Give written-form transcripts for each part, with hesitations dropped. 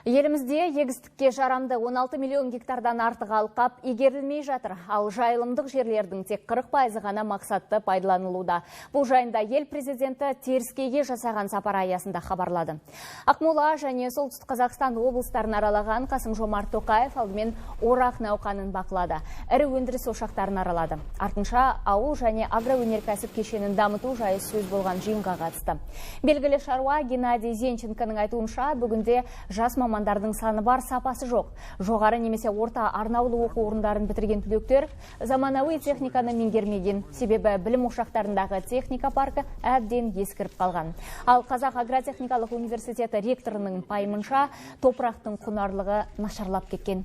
Елімізде егістікке жарамды 16 миллион гектардан артық алқап игерілмей жатыр. Ал жайылымдық жерлердің тек 40% ғана мақсатты пайдаланылуда. Бұл жайында ел президенті Теріскейге жасаған сапар аясында хабарлады. Ақмола және Солтүстік Қазақстан облыстарын аралаған Қасым-Жомарт Тоқаев алдымен орақ науқанын бақылады. Ірі өндіріс ошақтарын аралады. Артынша ауыл және агроөнеркәсіп кешенін дамыту жайы сөз болған жиынға қатысты. Белгілі шаруа Геннадий Зенченконың айтуынша, бүгінде жас мамандардың саны бар, сапасы жоқ. Жоғары немесе орта арнаулы оқу орындарын бітірген түлектер заманауи техниканы меңгермеген. Себебі білім ошақтарындағы техника паркі әбден ескіріп қалған. Ал Қазақ агротехникалық университеті ректорының пайымынша, топырақтың құнарлығы нашарлап кеткен.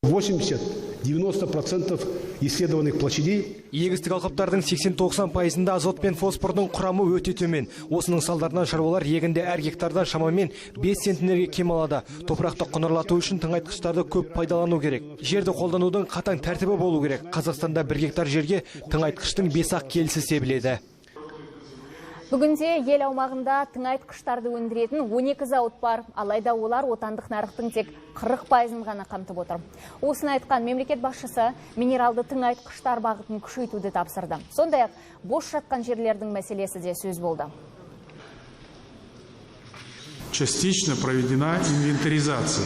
80-90% исследованных площадей. Егістік алқаптардың 80-90%-ында азот пен фосфордың құрамы өте төмен. Осының салдарынан шаруалар егінді әр гектардан шамамен 5 центнерге кем алады. Топырақты құнарлату үшін тыңайтқыштарды көп пайдалану керек. Жерді қолданудың қатаң тәртібі болу керек. Қазақстанда 1 гектар жерге тыңайтқыштың 5-ақ келісі себіледі. Бүгінде ел аумағында тыңайтқыштарды өндіретін 12 зауыт бар. Алайда олар отандық нарықтың тек 40%-ын ғана қамтып отыр. Осыны айтқан мемлекет басшысы минералды тыңайтқыштар бағытын күшейтуді тапсырды. Сондай-ақ бос жатқан жерлердің мәселесі де сөз болды. Частично проведена инвентаризация.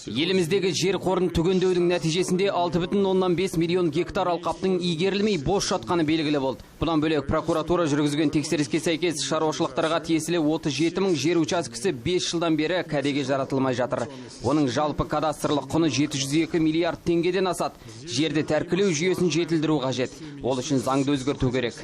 Еліміздегі жер қорын түгендеудің нәтижесінде 6,5 миллион гектар алқаптың игерілмей бос жатқаны белгілі болды. Бұдан бөлек прокуратура жүргізген тексеріске сәйкес шаруашылықтарға тиесілі 37 мың жер учаскесі 5 жылдан бері кәдеге жаратылмай жатыр. Оның жалпы кадастрлық құны 702 миллиард теңгеден асады. Жерді тәркілеу жүйесін жетілдіру қажет. Ол үшін заңды өзгерту керек.